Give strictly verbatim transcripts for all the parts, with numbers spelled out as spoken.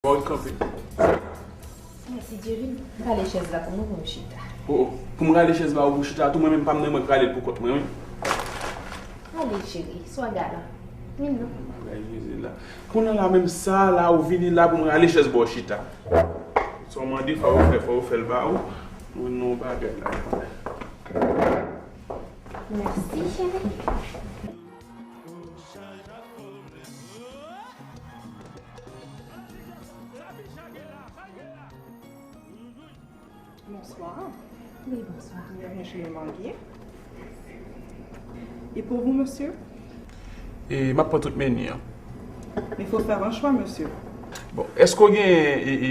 Bon, kanpe. Mèsi Dye, vin rale chèz la pou mwen, pou m chita. Oh, oh. Pou m rale chèz la ou pou chita tou, mwen menm pa m nan, mwen k rale l pou kont mwen, wi. Ale, cheri, swa galan. Vin non. Bagay Jezi la. Kounye a la menm sa la, ou vini la pou m rale chèz ba w chita. Sa w mande, fò yo fè, fò yo fè l ba ou. Mwen non bagay la. Mèsi, cheri. Bonsoir. Oui, bonsoir. Bienvenue chez les Manguiers. Et pour vous, monsieur? E m ap pran tout meni an. Mais il faut faire un choix, monsieur. Bon, èske w gen e, e,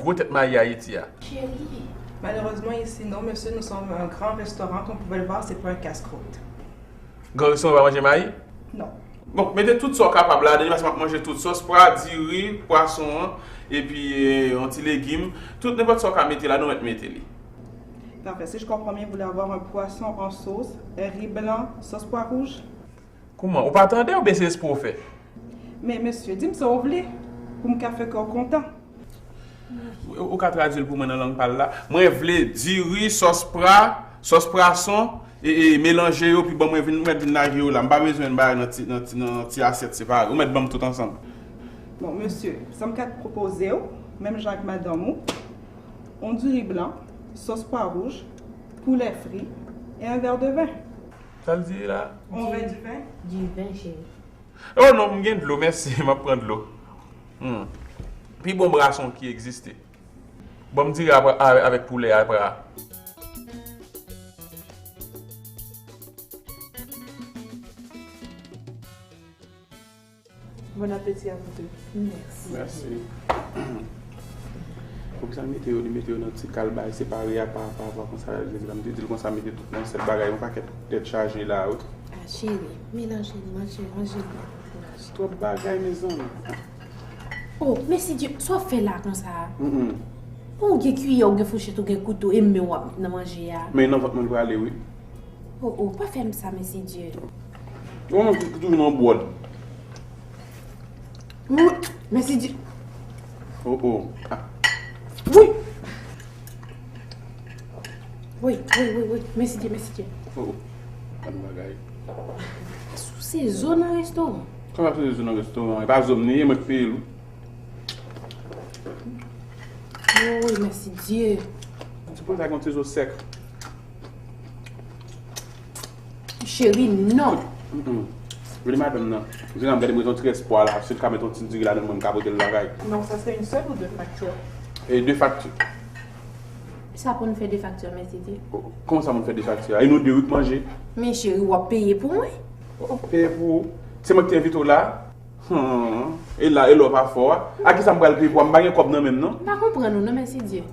gwo tèt mayi Ayiti a? Cheri. Malheureusement, ici, non, monsieur, nous sommes un grand restaurant. Comme vous pouvez le voir, c'est pas un casse-croûte. Gran restoran pa manje mayi? Non. Bon, mete tout sa w kapab ladan li, paske m ap manje tout. Sòs pra, diri, pwason an, epi, e, yon ti legim. Tout, nenpòt sa w ka mete ladan, ou mèt mete li. Parfait. Si je comprends bien, vous voulez avoir un poisson en sauce, un riz blanc, sauce pois rouge? Kouman? Ou pa tande oubyen se espre w fè? Men, mesye, di m sa w vle pou m ka fè kè w kontan. Ou, ou ka tradui l pou mwen nan lang pa l la? Mwen vle diri, sòs pra, sòs pwason, e, e, melanje yo, pi ban mwen vin, ou mèt vin lage yo la. M pa bezwen bagay nan ti, nan ti, nan ti asyèt separe. Ou mèt ban m tout ansanm. Bon, mesye, sa m ka pwopoze w, menm jan ak madanm ou, yon diri blan, sòs pwa wouj, poulè fri, e yon vè de ven. Sa l di la? On verre du vin? Du vin, cheri. Oh non, m gen dlo, mèsi, m ap pran dlo. Hmm. Pi bon bwason ki egziste. Ban m diri a, a, avèk poulè a, pra. Bon appétit à vous deux. Mèsi. Mèsi. Poukisa l mete yo, li mete yo nan ti kalbay separe apa, apa, apa, konsa, Jezi la, m te di l konsa, mete tout nan sèt bagay, yon pakèt tèt chaje la, wi. Ah, cheri, melanje l, manje, manje l, melanje. Twòp bagay, mezanmi. Oh, mèsi Dye, sa w ap fè la konsa? Mm, mm. Ou gen kiyè, ou gen fouchèt, ou gen kouto, e men w ap met nan manje a. Men nan vant mwen l prale, wi. Oh, oh, pa fè m sa, mèsi Dye. Ou menm ki toujou nan bwòd. Wi, mèsi Dye. Oh, oh. Ah. Wi. Wi, wi, wi, wi. Mèsi Dye, mèsi Dye. Oh, oh. Gad yon bagay. Sou se zo nan restoran. Kòman se zo nan restoran? E pa zo m li ye, mwen k peye l, wi. Oh, wi, mèsi Dye. Ti poul sa gen yon ti zo sèk. Cheri, non. Mm, mm. Vini madanm nan. Vini, m gade mwen yon ti rès pwa la. Si l ka met yon ti diri ladan l, mwen m ka pote l lakay. Donc, ça serait une seule ou deux factures? E de fakti. Sa pou n fè de fakti, mèsi Dye. Kòman sa pou n fè de fakti a? E nou de wi k manje. Men cheri, w ap peye pou mwen. W ap peye pou ou? Se mwen ki te envite w la? Hmm. E la, e lè w pa fò a? A kisa m pral peye pou a? M pa gen kòb nan men m, non. M pa konprann ou, non, mèsi Dye.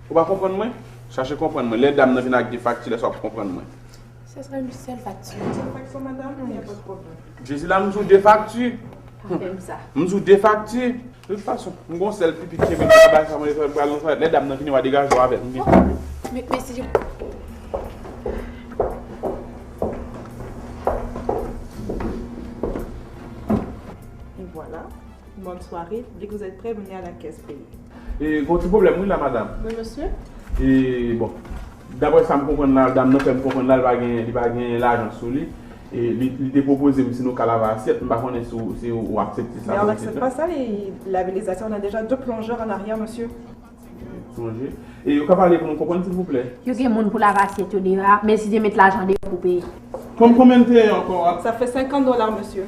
Ou pa konprann mwen? Chache konprann mwen. Lè dam nan vin ak de fakti, lè sa w ap konprann mwen. Ce sera une seule facture. Une seule facture, madame, il n'y a pas de problème. Jezi la, m sou de fakti. Pa fè m sa. M sou de fakti. De tout fason, m gon sèl pipi k kenbe nan bagay sa, mwen pral nan twalèt. Lè dam nan vini, w a degaje w avè l. M gen. Men, men si je... Et voilà. Bonne soirée. Dès que vous êtes prêts, venez à la caisse payer. E, gon ti pwoblèm, wi, la, madanm. Oui, monsieur. E, bon, daprè sa m konprann la, dam nan fè m konprann la, li pa gen, li pa gen lajan sou li. E, li, li te pwopoze m si nou ka lave asyèt, m pa konnen si w, si w aksepte sa. Mais on n'accepte pas ça, les, laver les assiettes, on a déjà deux plongeurs en arrière, monsieur. Sonje. E, ou ka pale pou nou konprann, silvouplè? Yo gen moun pou lave asyèt yo deja, men si te met lajan deyò pou peye. Kon-, konbyen m te ye ankò? Ça fait cinquante dollars, monsieur.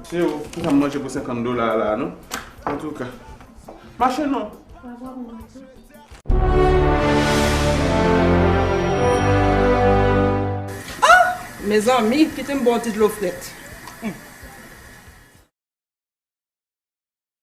Se ou, ki sa m manje pou senkant dola la, non? Antouka. Mache non. Ah! Mezanmi, kite m ba w ti dlo frèt. Hmm.